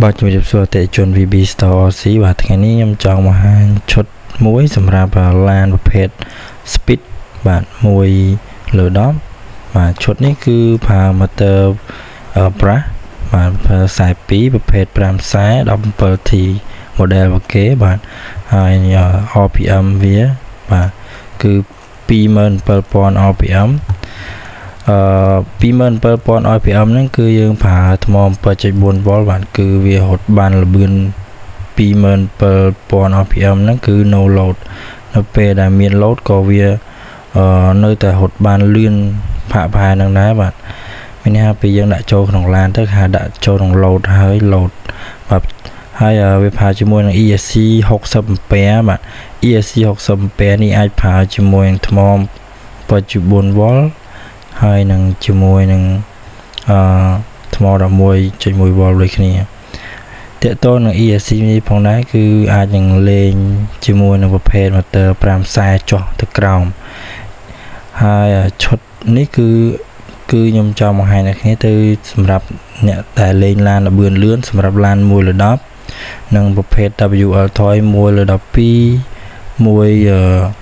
បាទជំរាបសួរអតិថិជន VB Store RC បាទថ្ងៃនេះខ្ញុំចង់បង្ហាញឈុតមួយសម្រាប់ឡានប្រភេទ Speed បាទ1លើ10បាទឈុតនេះគឺប្រើ motor brush បាទប្រើខ្សែ2ប្រភេទ5ខ្សែ 17T model របស់គេបាទហើយ RPM វាបាទគឺ27000 RPM 27000 RPM ហ្នឹងគឺយើងប្រើថ្ម7.4 V បាទគឺវារត់បានល្បឿន27000 RPM ហ្នឹងគឺ no load នៅពេលដែលមាន load ក៏វានៅតែរត់បានលឿនផាកផែនឹងដែរបាទមានន័យថាពេលយើងដាក់ចូលក្នុងឡានទៅគេហៅដាក់ចូលក្នុង load ហើយ load បាទហើយវាប្រើជាមួយនឹង ESC 60 ampere បាទ ESC 60 ampere នេះអាចប្រើជាមួយនឹងថ្ម7.4 V ហើយនឹងជាមួយនឹងអឺថ្ម11.1 V ដូចគ្នាតកតនឹង ESC នេះផងដែរគឺអាចនឹងលេងជាមួយនឹងប្រភេទ motor 5ខ្សែចុះទៅក្រោមហើយឈុតនេះគឺគឺខ្ញុំចង់បង្ហាញអ្នកគ្នាទៅសម្រាប់អ្នកដែលលេងឡានល្បឿនលឿនសម្រាប់ឡាន1លើ10និងប្រភេទ WL Toy 1លើ12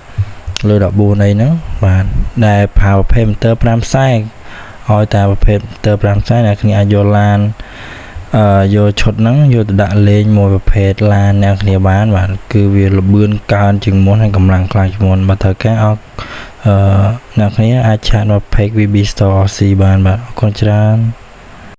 1លើ14អីហ្នឹងបាទដែលប្រើប្រភេទ motor 5ខ្សែឲ្យតែប្រភេទ motor 5ខ្សែអ្នកគ្នាអាចយកឡានអឺយកឈុតហ្នឹងយកទៅដាក់លេងមួយប្រភេទឡានអ្នកគ្នាបានបាទគឺវាលបឿនកើនជាងមុនហើយកម្លាំងខ្លាំងជាងមុនបើត្រូវការអឺអ្នកគ្នាអាច chat មក page VB Store RC បានបាទអរគុណច្រើន។